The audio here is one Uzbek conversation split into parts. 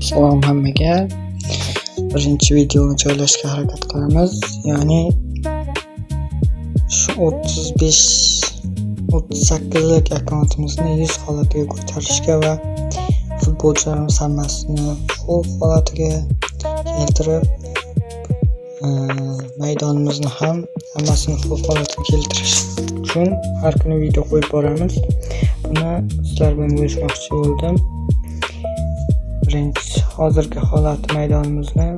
Salom hammaga. Birinchi videoni joylashga harakat qilamiz. Ya'ni shu 35 38lik akkauntimizni 100 holatiga ko'tarishga va futbolchilarimiz hammasini full holatiga keltirib, maydonimizni ham hammasini full holatiga keltirish uchun har kuni video qo'yib boramiz. Buni sizlar bilan bo'lishmoqchi bo'ldim. Birinchi hozirgi holati maydonimizni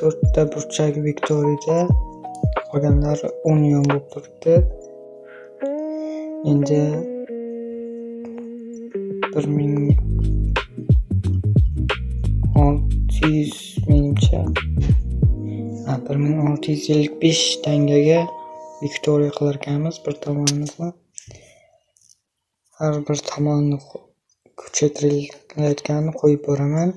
4 ta burchagi Victoria'da, qolganlari Union bo'lib turibdi. Endi 1600 menimcha, 1655 tangaga Victoria qilar ekanmiz bir tomonimizni. Har bir tomonni kuchaytirilayotganini qo'yib boraman.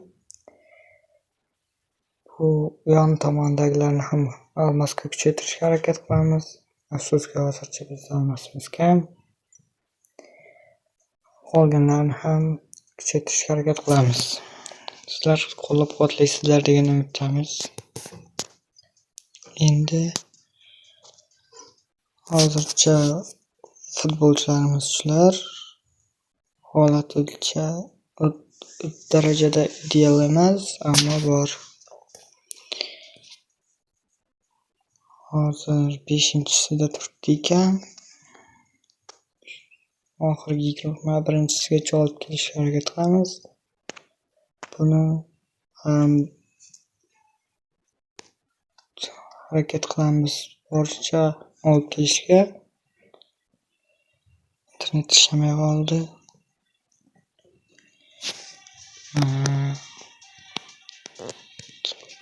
Bu yon tomondagilarni ham almasga kuchaytirishga harakat qilamiz. Afsuski, hozircha bizda almasimiz kam. Qolganlarini ham kuchaytirishga harakat qilamiz. Sizlar qo'llab-quvvatlaysizlar degan umiddamiz. Endi hozircha futbolchilarimiz shular. Holaticha darajada ideal emas, ammo bor. Hozir 5-chisida turibdi ekan. Oxirgi 21-chisigacha olib kelishga harakat qilamiz. Buni ham harakat qilamiz boricha olib kelishga. Internet ishlamay qoldi.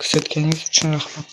Kuzatganingiz uchun rahmat.